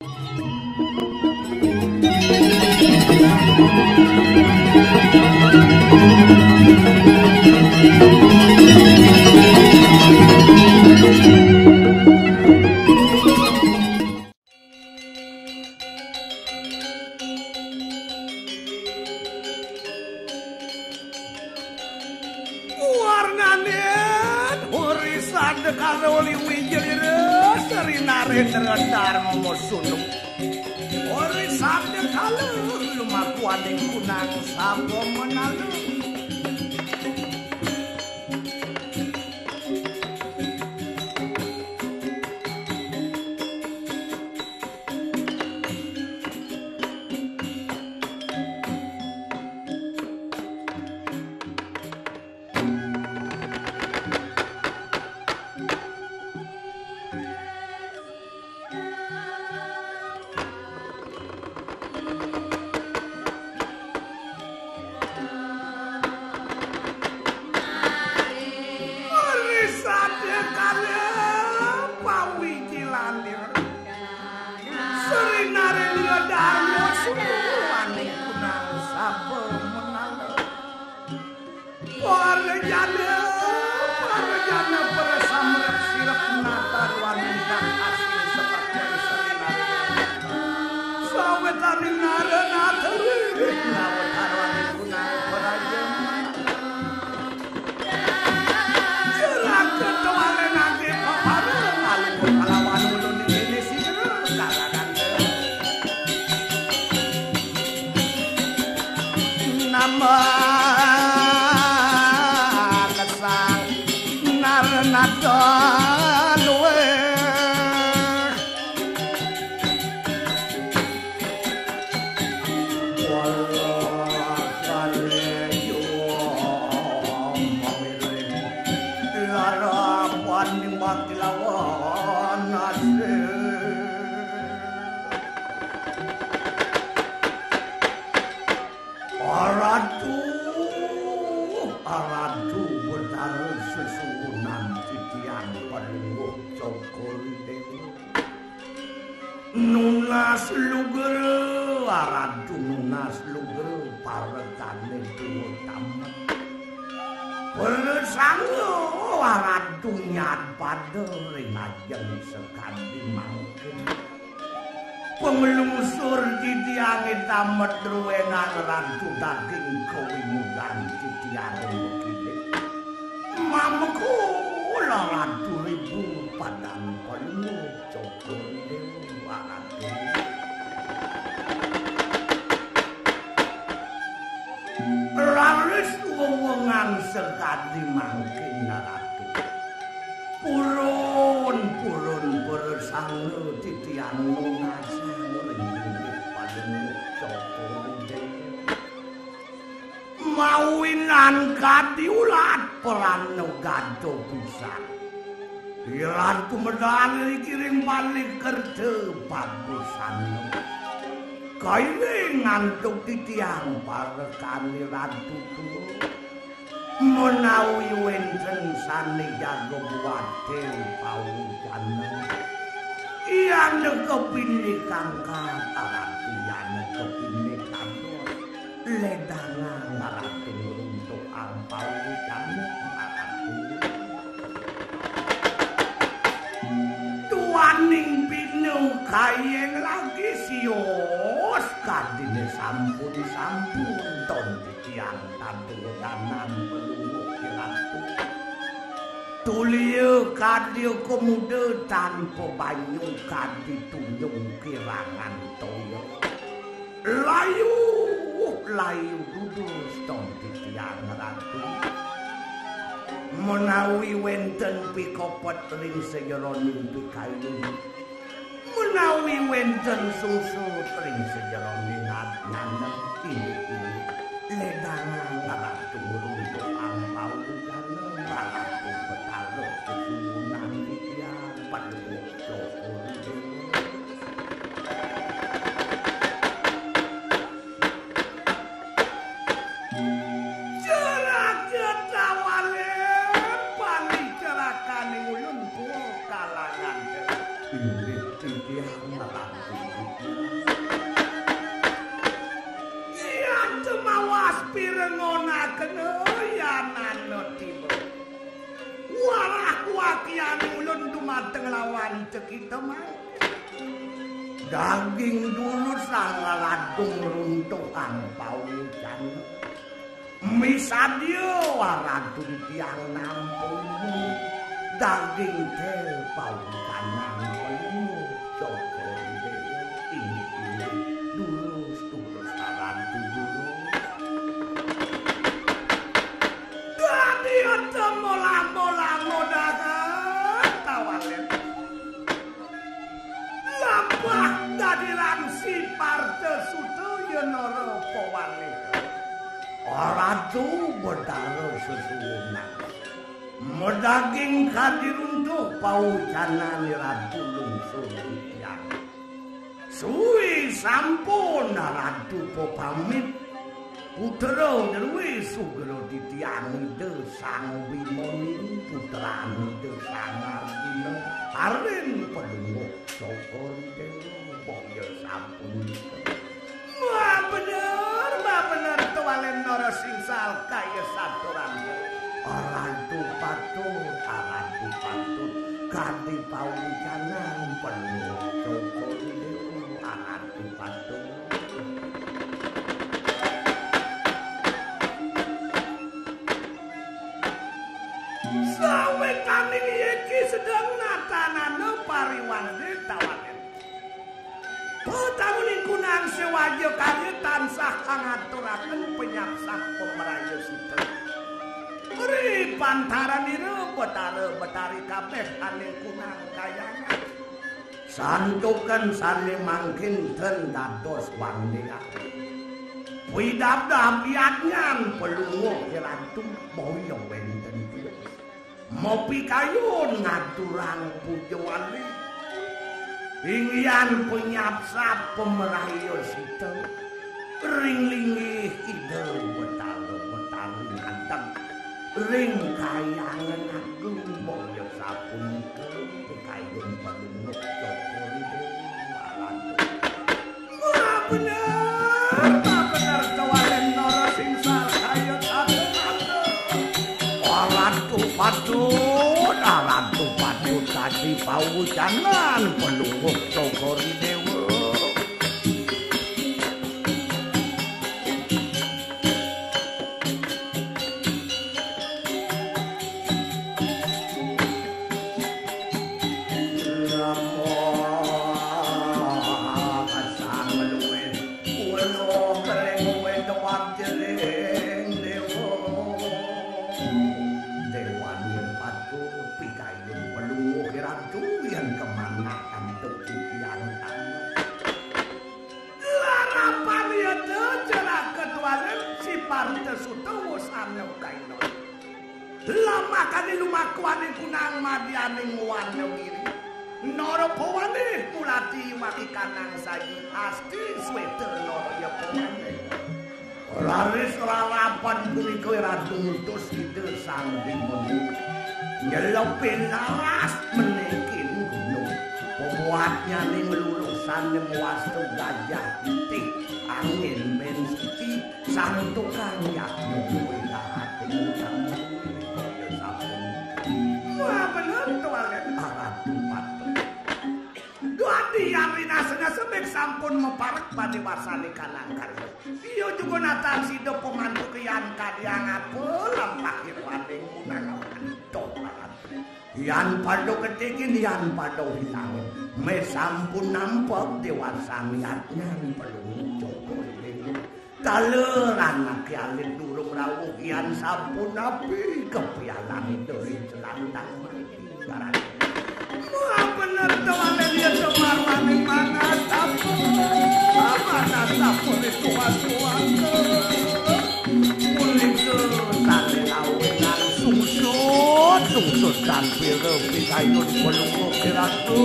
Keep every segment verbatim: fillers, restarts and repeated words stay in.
Warnanin uri sadekala uli wijil ira serinare Darma Sundung. Uri sadekala lumaku aning kunang sapa menalu. Uri sadekala pawijilanin. Serinare liya Darma Sundung aning kunang sapa menalu. Para jana, para jana, para samrep sirep natar wanita asli seperti serinare. Sawetane nare natar, nawetar wanita kunang para jana. Jeraka tewale nangge papara, nalika kalawan ulun dene sira, kalawan Nambah kesang narnata luwih. Wala kaleyo mamiring larapan nimbang kilawan asih. Aratu, aratu Betara sesuwunan titiang Palungguh Cokor I Dewa. Nunas lugra, aratu nunas lugra, parekane tuwa tamet. Persanga aratu nyat pada ring ajeng sakadi mangkin. Panglungsur titiange tamet druenang ratu daging kawimudan titiange makidik. Mamekul ratu ribu padang palungguh Cokor I Dewa ratu. Raris wewengan sakadi mangkin ratu. Purun, purun persanga titiang nunasang ring inggih Palungguh Cokor I Dewa. Mawinan kadi ulat pranagada pisan. Yen tumedal ring kiring balik kerta bagusana. Kairing antuk titiang parekane ratu tuwa. Menawi wenten sane jaga buatil pawucana, yan kepindik angkat, arati yan kepindik kados, ledangang arati ngruntuk pawucana, arati. Duaning bina kayeng lagi sios, kadine sampun, sampun, ton titiang tatuwutanan pelungguh kiratu. Tulia kadya kemuda tanpa banyu kadi tunjung kirangan toya. Layu, layu dudu ston titiang ratu. Menawi wenten pikopet ring sajeroning pikayun, menawi wenten sungsut ring sajeroning at-, nyanem, indik-indik, ledangang ratu ngruntuk ampau dana, ratu Betara sesuwunan titiang, Palungguh Cokor I Dewa. Jeraka tawale, panicerakaning ulun pur kalangan. Inggih titiang ratu. Yadmawas pirengonakena yanana tiba. Warah wakian ulun dumateng lawan cekita mangke. Daging dulur sang raradung runtuhan paucan. Misadya waratu tiang nampi daging tel paucanan penuh cokor dewa. Inggih, inggih, durus, durus, waratu durus. Dadi ete mola-mola modangan tawalen. Lampah dadi langsi parta suta ya nara pawanika. Ratu Betara sesuwunan. Madaging kadi runtuh paucanan Ratu lungsur titiang. Suwi sampun Ratu pepamit. Putra druwe sugra titiang Ida Sang Bima niki putran Ida Sang Arjuna, paring padunung cokor dewa, boya sampun. Wah, bener, wah, bener, tuwalen Nara Singsal kaya saturan. Arantu patut, arantu patut, kanthi pawucanan padunung cokor dewa, arantu patut. Sawetane iki sedeng natanana pariwangde tawanen. Petamuning kunang sewaja karya tansah angaturaken penyapsap pemeraya sita. Ri pantaranira Betara Betari kabeh aning kunang kayangan. Santukan sane mangkin ten dados wangdean. Widabdab yadnyan pelungguh iratu boya wenten tiwas. Mapikayun ngaturang puja wali. Inggihan panyapsap pamaraya sita. Ring linggih Ida Betara Betari nganteg. Ring kayangan agung boya sapunika. Kayun padunung cokor ide malantu. Wah, bener, wah, bener, kawalan Nara Singsal kaya kata-kata. Aratu patut, aratu patut, tadi paucanan pelungguh cokor dewa. Dewan yen patut pikayun pelungguh ratu yen kemanah antuk titiang tamu. Larapan yata cerah ketuanan si Parta Suta wus ana kaina. Lamah kadi lumaku aning kunang madyaning wana wiri. Nara pawane mulati maki kanang saji asti sweta nara ya pawane. Raris larapan punika Ratu ngutus Ida Sang Bima. Nyelepin laras menekin gunung. Pebuatnyaning lulusan nyemwastu gajah putih angin ben suci. Santukan yatna kuwi dahating utama. Wah, bener tuh, Alen. Aratu patut. Dadi yari nasa-nasa bek sampun maparek badhe wasani kanang karya. Iya juga natan sida pemantu kian kadiang apa lampah irwaning unang awan. Toh, Aratu. Yan padha ketikin, yan padha hinangin. Meh sampun nampek dewasa niatnyan pelungguh Joko Dewa. Taler anake alit durung rawuh, yan sampun napi kepialan itu ring selantang mati. Wah, bener to, Alen, ya, semarwaning mangan apa? Mangan apa itu atuh? Punika sane lawenan sungsut, sungsut tampil pikayun pelungguh kiratu.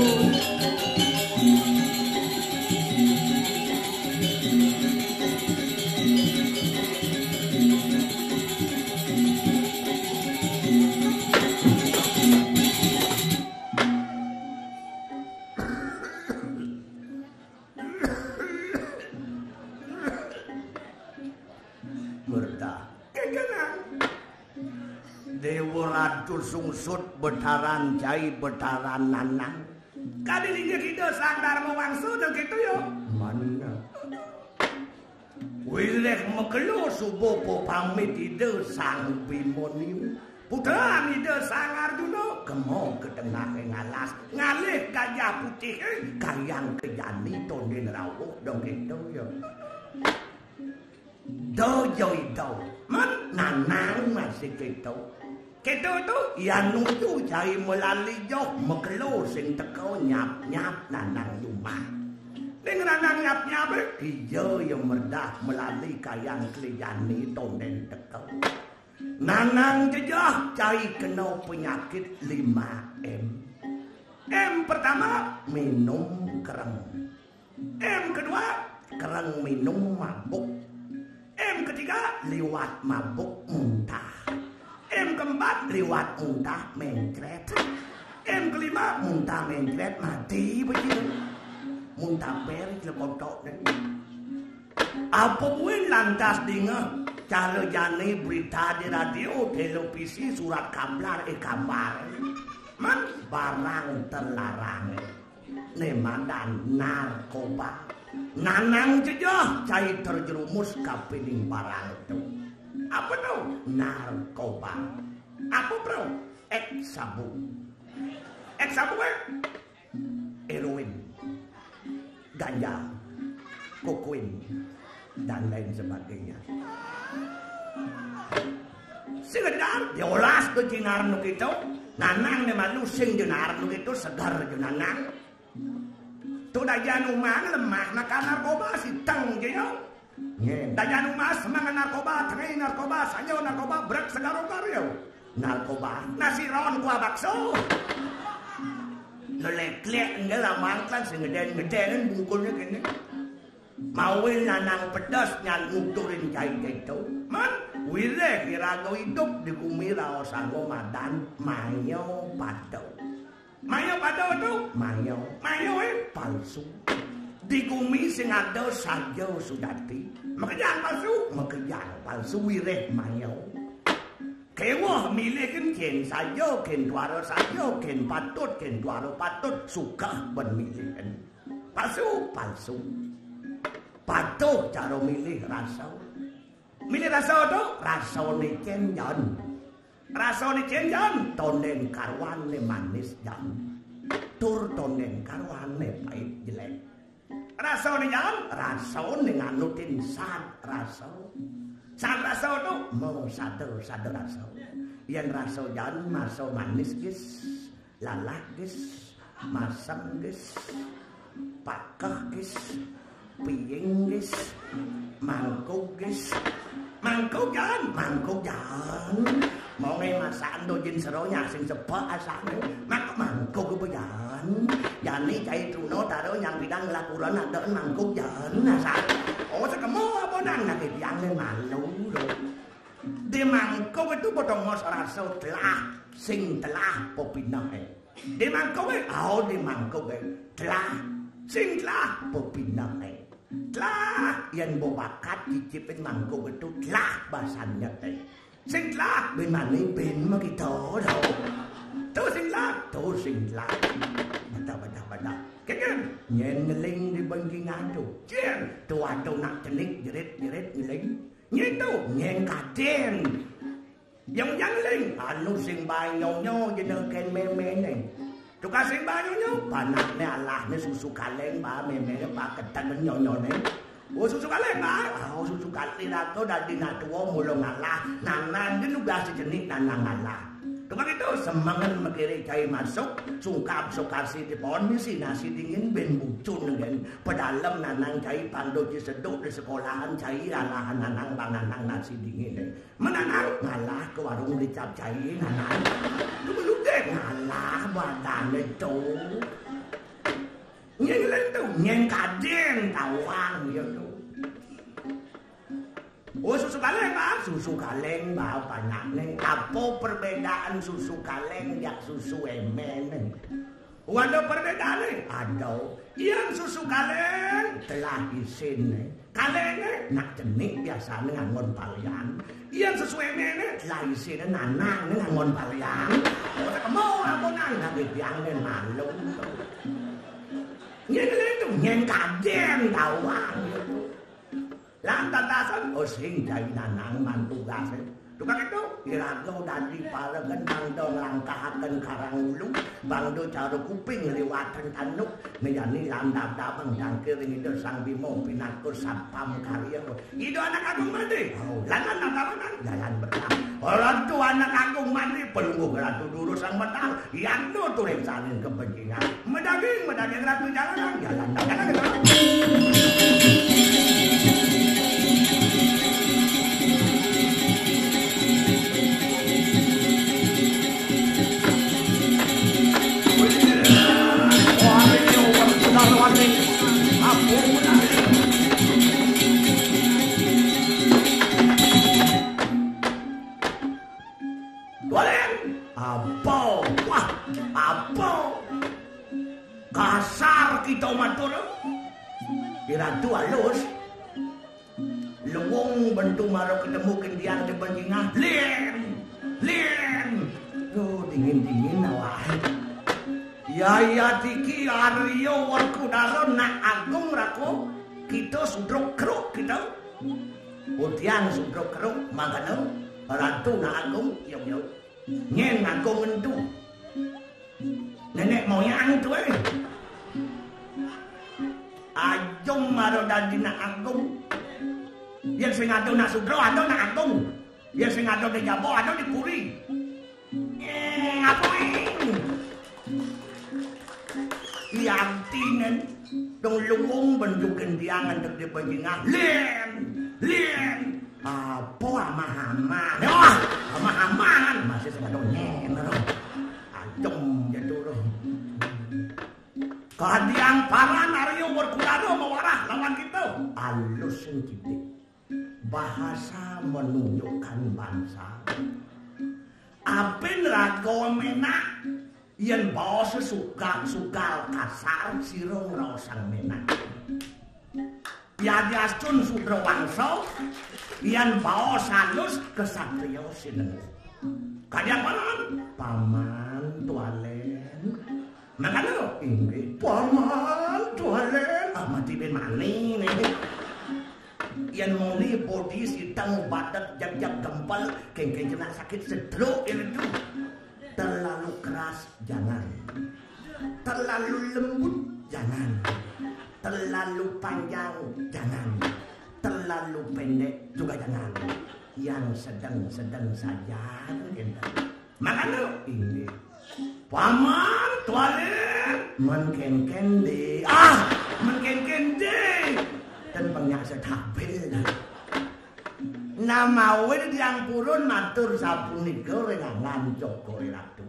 Tusungsut Betaran Cai Betaran Nanang. Kadi linggih Ida Sang Darma Wangsa, dong kéto ya. Mana? Wiréh makelo suba pamit Ida Sang Bimani. Putran Ida Sang Arjuna kema ka tengahing alas, ngalih gajah putih, eh, kayang ka jani tondén rawuh, dong kéto ya. Da ja Ida, man nanang masih kéto. Kéto tu, yan nuju cai malali joh, makelo sing teka nyap-nyap nanang jumah. Ning nanang nyap-nyap, eh, ija ya merdah malali kayang ka jani tondén teka. Nanang jejeh cai kena penyakit lima M. M pertama, minum kereng. M kedua, kereng minum mabuk. M ketiga, liwat mabuk muntah. M keempat, liwat muntah mencret. M kelima, muntah mencret mati, begitu. Muntah per, celekotok deh. Apa buin lantas dingeh cara jani berita di radio, televisi, surat kabar, eh, kabar. Man barang terlarang. Né madan narkoba. Nanang jejeh cai terjerumus kapining barang tu. Apa tu? Narkoba. Apa, Bro? Ek sabu. Ek sabu, eh? Heroin, ganja, kokain, dan lain sebagainya. Sekedar diolas tu jinar nu gitu, nanang né malu sing jinar nu gitu, segar ju nanang. Tu dajan umang lemah makan narkoba, siteng je yo. Nggih. Dajan umang mangan narkoba, tengai narkoba, sanyo narkoba, brek segaro karyo. Narkoba, nasi ron kuah bakso. Lelek-lek enggak lah mangklan sing ngeden-ngeden bungkulnya kene. Mawin nanang pedas nyan nuturin cai keto. Man, wiréh iraga idup di gumi raosanga madan mayo pada. Mayo pada tu? Mayo. Mayo, eh, palsu. Di gumi sing ada saja sujati. Makejang palsu, makejang palsu wiréh mayo. Kéweh milih kén saja, kén tuara saja, kén patut, kén tuara patut, sukeh ben milih kén. Palsu, palsu. Patuh cara milih rasa. Milih rasa tu, rasané cén jan. Rasané cén jan, tondén karwané manis jan. Tur tondén karwané pait jelek. Rasané jan, rasané nganutin sad rasa. Sad rasa tu, mau sada, sada rasa. Yén rasa jan, rasa manis gis, lalah gis, masem gis, pakeh gis, piing gis, mangkuk gis. Mangkuk jan, mangkuk jan. Mongé masakan dojin seronya sing sepek asané. Mak mangkuk apa jan? Jani cai truna taro nyang pidang lakuran ada mangkuk jan asané. Oh, sekemo apa nang nak tiang malu lho. Di mangkuk itu potong mos rasa telah, sing telah pepineh. Di mangkuk, eh, au di mangkuk, eh, telah, sing telah pepineh. Telah, yén mbok bakat cicipin mangkuk itu telah basannya, eh. Sing telah, bin mani, bin makita, tau. Tu sing telah, tu sing telah. Badah, badah, badah. Kéngkén, nyén ngeling di bengkingan tu. Cén, tu ado nak cenik, jerit-jerit ngeling. Nyén tu, nyén kadén. Yang jangling, anu sing baé nyonyo jenengken méméné. Tukang sing baé nyonyo, panakné alahné susu kaleng ba méméné paketan nyonyoné. Oh, susu kaleng ba, oh, susu kaleng raga dadi nak tua mula ngalah, nanang di nugas jenik nanang ngalah. Tukang itu semengen makiré cai masuk, sungkap sukasi di pohon misi nasi dingin ben bucun ngen pedalem nanang cai pando ci seduk di sekolahan cai alahan nanang banganang nasi dingin. Menanang ngalah ke warung beli capcai, nanang. Lu belum deh ngalah badan itu. Nyeng tu, nyeng kadén tawang dia tu. Oh, susu kaleng, Bang. Susu kaleng, Bang, panakné. Apa perbedaan susu kaleng jak susu émén? Ada perbedaanné? Ada. Yang susu kaleng, Telah isine. Kalene nak cenik biasane nganggon palian. Yen sesuwene telah isine nanang nganggon palian. Ora kemo apa nang dadi tiange malu. Yen itu nyen kaden tawang. Lan tatasan, oh, sing jai nanang mantu gase. Tukang itu, iraga dadi palegen bangda nglangkahaken Karang Ulu, bangda cara kuping liwatan tanduk, ngejani landap dabang jangkir ing Ida Sang Bima pinaka satpam karya. Ida Anak Agung mati. Oh, lan anak tawanan jalan betah. Ratu Anak Agung mati, pelungguh Ratu Durus Sang Betah. Yando turing saling kepencingan. Medaging, medaging Ratu Jalanan, jalan dagangan. Dolen, apa? Wah, apa? Kasar kita matur. Iratu alus. Luwung bentu mara ketemu kendiang di benjingah. Lien! Lien! Duh, dingin-dingin awake. Yayat iki Arya Werkudara nak agung rako. Kita sudruk keruk kita. Udian sudruk keruk mangkana Ratu nak agung, yuk, yuk. Nyen agung entu. Nenek moyang tuwe. Ajung mara dadi nak agung. Yen sing ada nak sudra, ada nak agung. Yen sing ada di jaba, ada di puri. Eh, apa ini? Yantinen dong luwung bentuk kendiangan dek di benjingah. Lien! Lien! Apa amah-amahan? Wah, amah-amahan. Masih sing ada nyen, lho. Adem jatuh, lho. Kadiang paran Arya Werkudara mawarah lawan kita. Alus sing titik. Bahasa menunjukkan bangsa. Apin raga menak, yen baosa sugal, sugal kasar, sira ngraosang menak. Yadiastun sudra wangsa, yen baos alus, kesatriya sinengguh. Kadiang paman, paman tualen. Mangkana, inggih, paman tualen. Ah, mati ben mani ne. Yen muni bodi siteng batet jagjag gempel, kengkeng kena sakit stroke itu. Terlalu keras, jangan. Terlalu lembut, jangan. Terlalu panjang, jangan. Terlalu pendek juga jangan. Yang sedang-sedang saja, gitu. Mangkana, inggih. Paman, tualen. Men kenken de. Ah, men kenken de. Dan penyak setabil. Nah, mawon tiyang purun matur sapunika ring angan Jogore Ratu.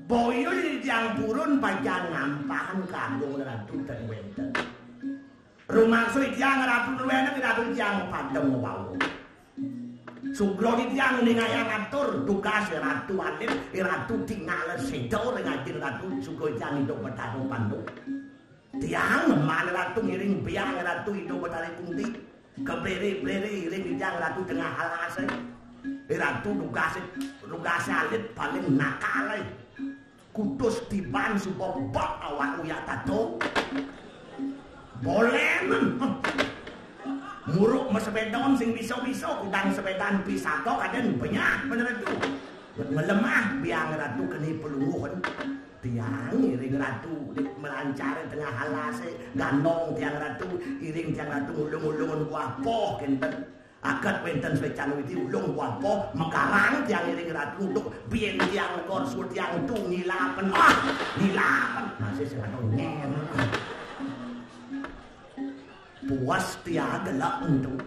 Boya tiyang purun pacang ngampahan kagungé Ratu ten wénten. Rumangsuli tiyang Ratu Nuwéneng, Ratu tiyang padem wau. Sugra tiyang ningayang atur tugas Ratu Alit, Ratu tingal séda ring ajin Ratu, sugra tiyang Ida Betara Pandu. Tiyang man Ratu ngiring biang Ratu Ida Betari Kunti. Keblere-blere iring tiyang Ratu tengah alasé. Ratu tugasé, tugasé alit paling nakal. Kutus tiban suba bak awak uyak tato. Bolemen. Muruk masepedon sing bisa-bisa, kudang sepedan pisaga kadén banyak bener itu. Ngelemah biang Ratu keni pelungguhan. Tiang iring Ratu dik melancar tengah alasé, ganong tiang Ratu, iring tiang Ratu ngulung-ulungun buah poh kénten. Aget wénten swécan widi ulung buah poh, mekarang tiang iring Ratu untuk biyen tiang lekor sul tiang tu ngilapen. Ah, ngilapen. Masih sing ada nyen. Puas tiang gelak entu.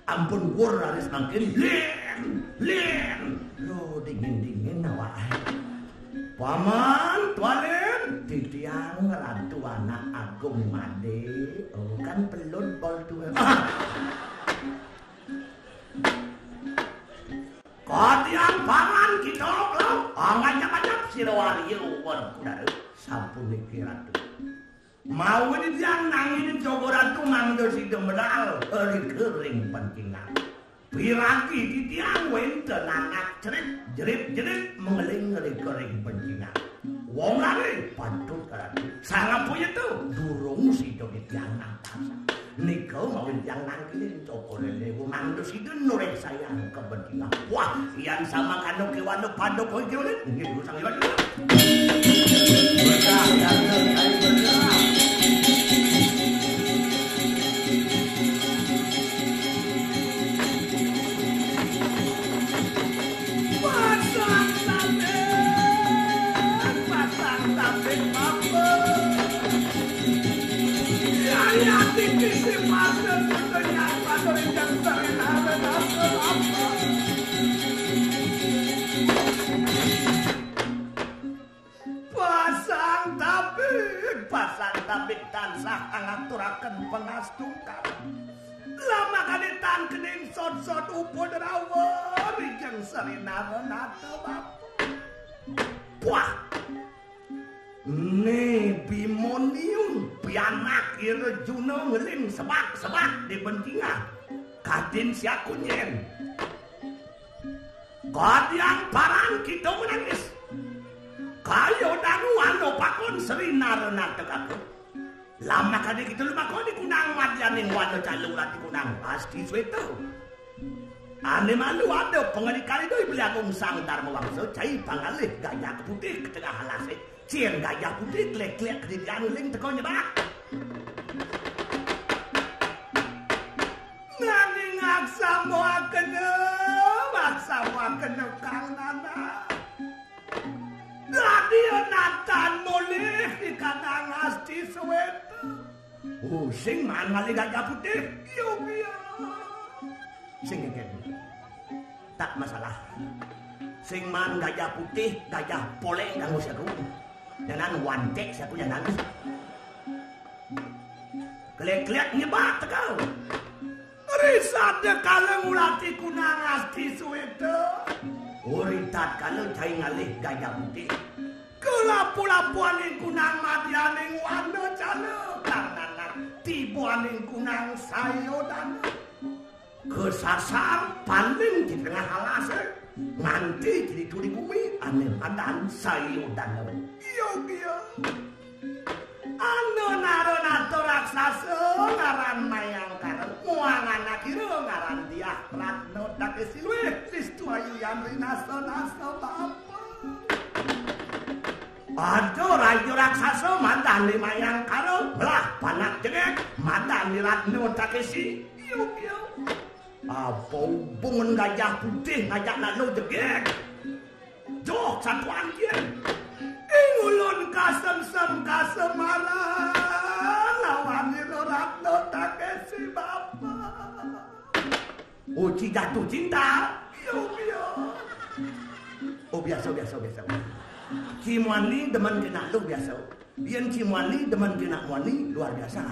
Ampun wur raris mangkin, lin, lin. Lo dingin-dingin awak. Paman, tualin, titiang Ratu Anak Agung Made. Oh, kan pelun bol tuh. Kadiang paman kita lo, angajap-ajap sira warya Werkudara. Sapuniki Ratu. Mawon tiang nanging Sida medal ring kering pentingan. Piragi titiang wénten anak cerit, jerit-jerit mengeling ring kering pentingan. Wong lare patut karatu. Sangapuya to durung sida titiang nangkasa. Nika mawin tiang nangkilin cokor lele mangda sida nuréksayang kepentingan. Wah, yan samangkana kéwala paduka Ijo Lin. Inggih, Sang Hyang Widi. Berkah, berkah, berkah. Pasang tabik, pasang tabik apa? Yaya titi si mata sudah nyapa dari jam sering ada apa? Pasang tabik, pasang tabik tansah angaturaken pangastungkar. Lamakane tan kening sot-sot upud rawa rijeng serinara nata bapa. Puah! Né Bimoniun pianak Irjuna ngeling sebak-sebak di bentingah. Kadin siaku nyen. Kadiang parang kita menangis. Kayo danu ando pakon serinara nata kaku. Lamakane kita lumakoni kunang madyaning wana calung rati kunang asti sweta. Ane malu ada pangadikan doi beli agung sang dharma wangsa cai pangalih gajah putih ke tengah alase. Cien gajah putih klek-klek kedidian ling teko nyebak. Nanging aksamu akena, aksamu akena kang nana. Dadi natan mulih di kanang asti sweta. Oh, sing maan ngalih gajah putih. Yo, iya. Sing geged. Tak masalah. Sing maan gajah putih, gajah poleng kanggo saku. Nyanan wantek saku nyanan. Klek-klek nyebak teka. Risada kala ngulati kunang asti sweta. Uritat kala cai ngalih gajah putih. Kelapu-lapuaning kunang madyaning wana cala kang nanak tibuaning kunang sayodana. Kesasar paling di tengah alase nganti di tuli gumi ane madan sayodana. Iya, iya. Anu nara nata raksasa ngaran Mayangkara, muang anak ira ngaran Diah Ratna Takesi luwih listu ayu yan rinasa-nasa bapa. Ada raja raksasa madan ni Mayangkara, belah panak jegeg, madan ni Ratna Takesi. Iya, iya. Apa hubungan gajah putih ngajak nak lo jegeg? Joh, satuan kien. Ing ulun kasemsem kasemaran lawan ira Ratna Takesi bapa. Uci jatuh cinta. Yo, yo. Oh, biasa, biasa, biasa. Ci Muani demen kena lu biasa. Yen Ci Muani demen kena Muani luar biasa.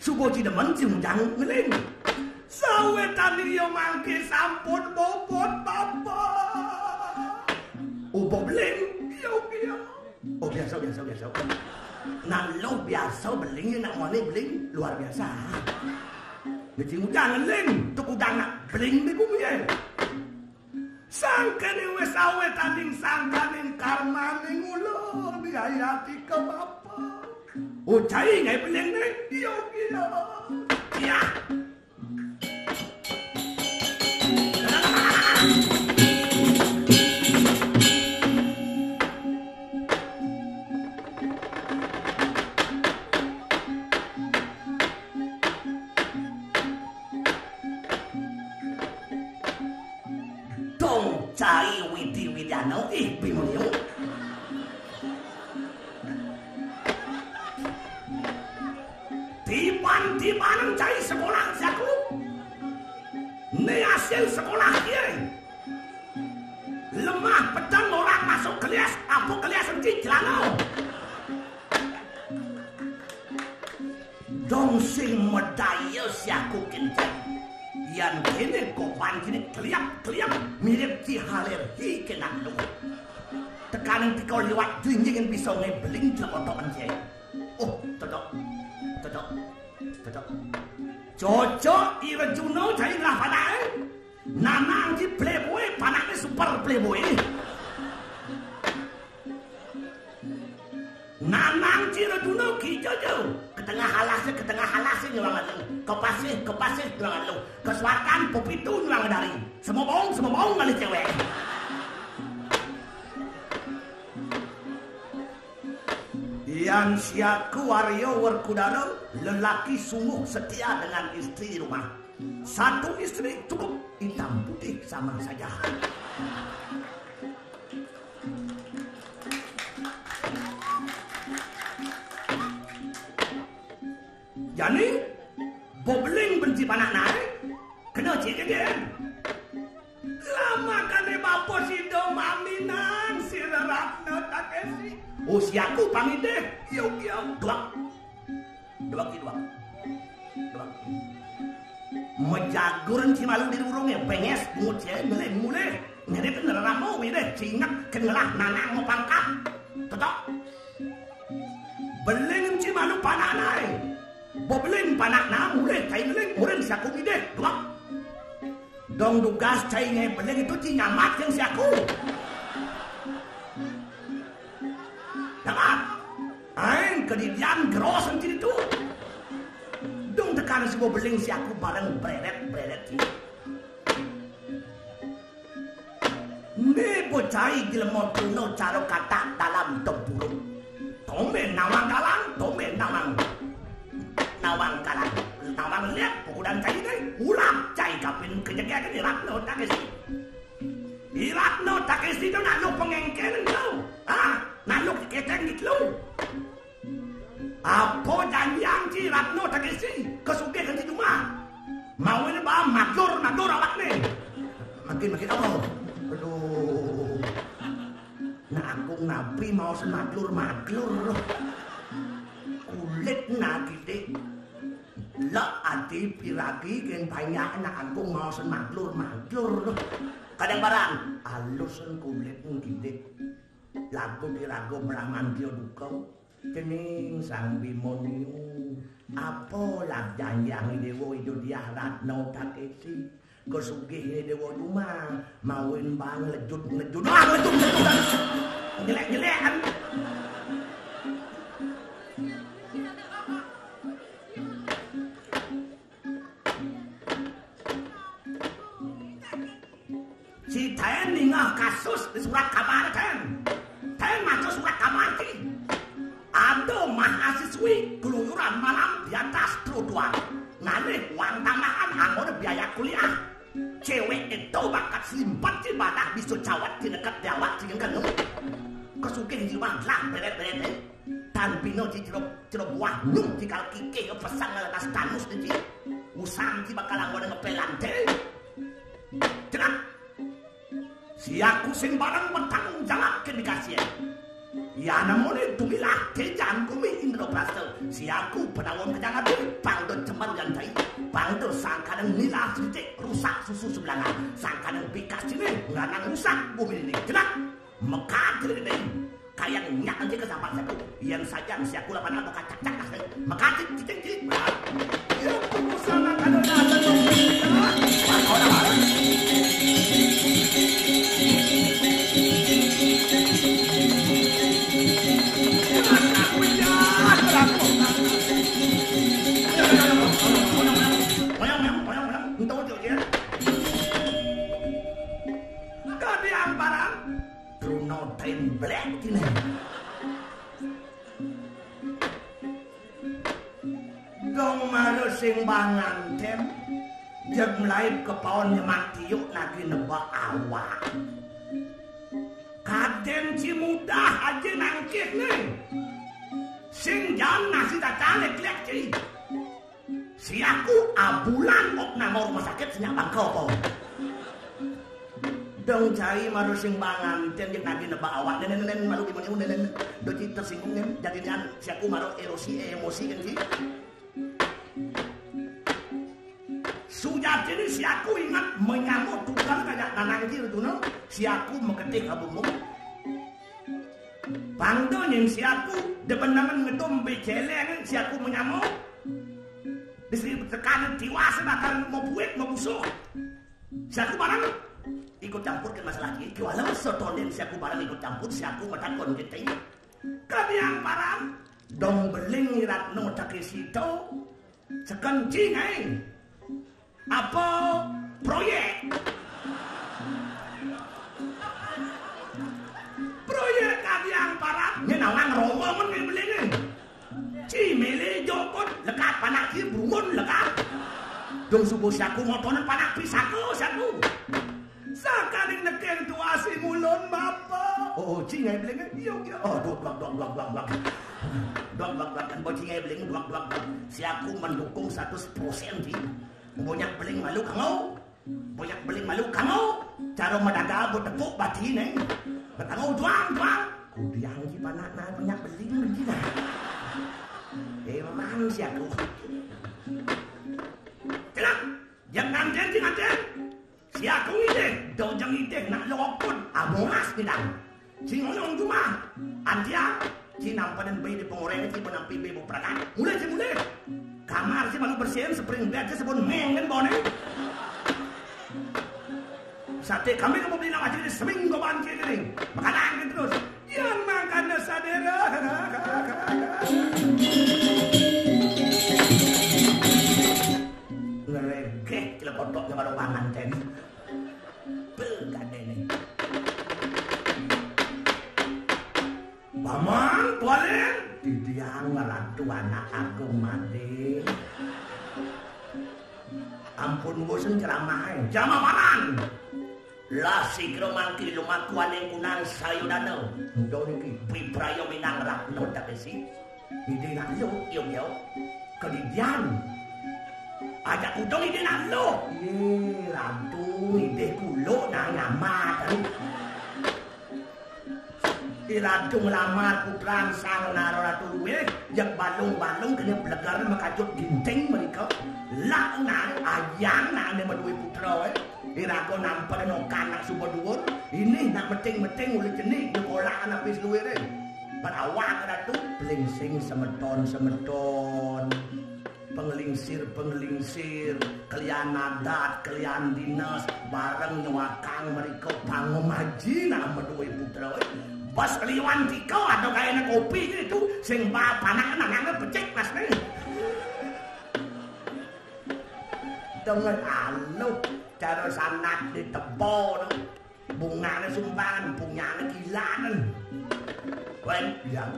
Suba ci demen ci mujang ngeling. Sawetan iya mangke sampun bobot bapa. Upa beling. Iya, iya. Oh, biasa, biasa, biasa. Nah, lo biasa beling, nak mone beling luar biasa. Mesti mujang ngeling, tuk udang nak beling di gumi ya. Sangkene wis awetaning sangkaning karmaning ulun diayati ke bapa. Ucai ngai beling ne. Iya, iya. Iya. Dong cai widi-widiana ih Bimoniu. Tiban-tiban cai sekolah jaku. Ni hasil sekolah kiai. Lemah pedang orang masuk kelas, apa kelas enci celana. Dong sing medaya siaku kenceng. Yan kene kopan kene kliap-kliap mirip ci halir hi kena lu. Tekaning tiko liwat junjingin bisa ngebeling celotokan cai. Oh, tedok. Cocok. Cocok. Cocok, Irjuna cai ngelah panake. Nanang ci playboy, panake super playboy. Nanang ci Irjuna kija jo. Ke tengah alas, ke tengah alas nyuang lu. Ke pasih, ke pasih nyuang lu. Ke selatan, pepitu nyuang dari. Semua bohong, semua bohong ngalih cewek. Yan siaku Arya Werkudara, lelaki sungguh setia dengan istri di rumah. Satu istri cukup, hitam putih sama saja. Jani, bebeling benci panak nae, kena cik kejeng. Lama kane bapa sida maminan sira Ratna Takesi. Usiaku pangidih, yuk, yuk, duak. Duak, duak. Duak. Mejagur ci malu di urunge, benges, bungut, ya, ngelih, mulih. Ngerit neramo, widih, cinget, kenelah, nanang, mau pangkat. Tetok. Beling ci malu panakna, eh. Bebeling panakna, mulih, cai beling, murin siaku midih, duak. Dong dugas cai ngai beling itu ci nyamat yang siaku. Nyamat. Aing kedidian geros yang ci itu. Dong tekan si beling siaku bareng breret, breret ci. Né bocai jelema tuna cara katak dalam tempurung. Tombé nawang galang, tombé nawang, nawang galang. Nawang liat pukudan cai deh, ulah cai kapin kejegek ni Ratna Takesi. Iratna Takesi tu nak lu pengengkeng tu. Ha? Nak lu keteng gitu. Apa janjiang ci Ratna Takesi? Kesugih kan ci cuma. Mau ini bah maglur, maglur awak ni. Makin, makin apa? Aduh. Nak aku nabi mau semaglur, maglur. Kulit nak kidik. Lak ati piragi ken banyak nak aku mau semaglur, maglur. Kadang barang, alusan kulit kidik. Lagu diraga Brahmantya duka. Cening Sang Bima niu. Apa lah janjiang Dewa Ida Diah Ratna Takesi? Kesugih Dewa Duma. Mawin bang lejut, lejut. Ah, lejut, lejut. Nyelek, nyelek kan. Si Ten ningeh kasus di surat kabar, Ten. Ten maca surat kabar, Ten. Ada mahasiswi keluyuran malam di atas trotoar. Ngalih uang tambahan anggona biaya kuliah. Cewek itu bakat selimpet ci badah bisa cawat ci deket di awak ci kenu. Kesugih jiwa lah beret-beret, eh. Tan bina ci cerob, cerob buah nyung ci kal kikih pesan ngeletas tanus ni ci. Usang ci bakal anggona ngepelan, Ten. Cenah. Siaku sing bareng bertanggung jawab ke dikasih. Ya namune tumilah kejan gumi Indraprasta. Siaku penawon kejang ati, pangdo cemar yang cai. Pangdo sangkaning nilah seditik rusak susu sebelangan. Sangkaning bikas cine nganang rusak gumi ini. Cenah. Mekat cine ini. Kayang nyak enti ke sampang satu. Yen sajang siaku lapan atau kacak-cak asli. Mekat cicing cicing. Ya, pengusaha kada ada. Kadiang barang. Truna temblek dine. Dong mara sing banganten, jeg mlaib kepaon nyemak tiuk nagi nebak awak. Kaden ci mudah aja nangkih ne. Sing jam nasi tata lek-lek ci. Siaku abulan op nama rumah sakit senyak bangkau po. Dong cai maru sing banganten jeg nagi nebak awak. Nenen, nenen, malu gimana, nenen. Doci tersinggung, nen. Jadi nian siaku maru erosi, emosi, kan, ci. Sujatine siaku ingat menyama tukang kajak nanang ci Ratna. Siaku meketih ka bumbung. Pangdo nyen siaku demen-demen ngedum beceleng siaku menyama. Wis tekané tiwas bakal mau buik, mau busuk. Si aku barang ikut campur ke masalah iki. Ki walau sotonen si aku barang ikut campur, si aku matakon kita. Kadiang parang dong beling Ratno Takesito. Sekencing ae. Apa proyek? Proyek kadiang parang. Ini nawang rombongan kayak beling. Ci mele jokot lekat panak ki brungun lekat. Dong subuh si aku motonan panak pisako si aku. Sakaning nekeng tuasi mulun bapa. Oh, oh, ci ngai beling. Iya, iya. Oh, duak, duak, duak, duak, duak, duak. Duak, duak, duak, kan bocing ngai beling, duak, duak, duak. Si aku mendukung seratus persen, ci. Banyak beling malu kamu. Banyak beling malu kamu. Cara madaga bu tepuk bati neng. Bertanggung juang, juang. Kudiang ji panak na banyak beling lagi nah. Emang si aku. Tenang. Yang nganten, si nganten. Si aku ngidih, dojeng ngidih, nak loput. Amolas bidang. Si ngoyong cuma. Antia, si nampanin bayi di pengoreng, si menampi bayi bu perakan. Mulai, si mulai. Kamar si malu bersihin, spring bed si sebun mengen bone. Sate kambing kamu beli nama aja di seminggu banci ini. Makanan terus. Yang makan sadera. Ngeregeh, cila kotok, nyebar pangan, Cen. Bel, gak ada ini. Paman, Tualin. Didiang ngeratu anak aku mati. Ampun, bosen ceramah, eh. Ceramah paman. Lah, sikro mangki lumaku aning kunang sayodana. Muda niki, Bibrayo Minang Ratno Takesi. Ide nak lu, yo, yo. Kedidian. Ajak udong ide nak lu. Ye, ratu, ide kulo nang amat. Iratu nglamar putran sang nara ratu luwih, yak balung-balung kene bleger makajut ginting mereka. Lak nang ayang nang ne madue putra, eh. Iraga nampa nokan nak suba duwur, ini nak meting-meting uli jenik nyekolah anak pis luwire. Perawak ratu, blingsing semeton-semeton. Penglingsir-penglingsir, kelian adat, kelian dinas, bareng nyuakang mereka pangemaji nak madue putra. Bas liwan tika ada kayane kopi gitu, sing ba panak nangange becik mas nih. Dengan aluh, cara sanak ditebo no. Bungane sumbangan, bungane kilanen. Wen, yang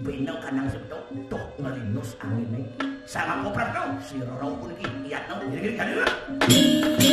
bina kanang sebetul, tuh ngelinus angine. Sama koprek no, si Roro pun ki, lihat no, gini-gini, gini-gini.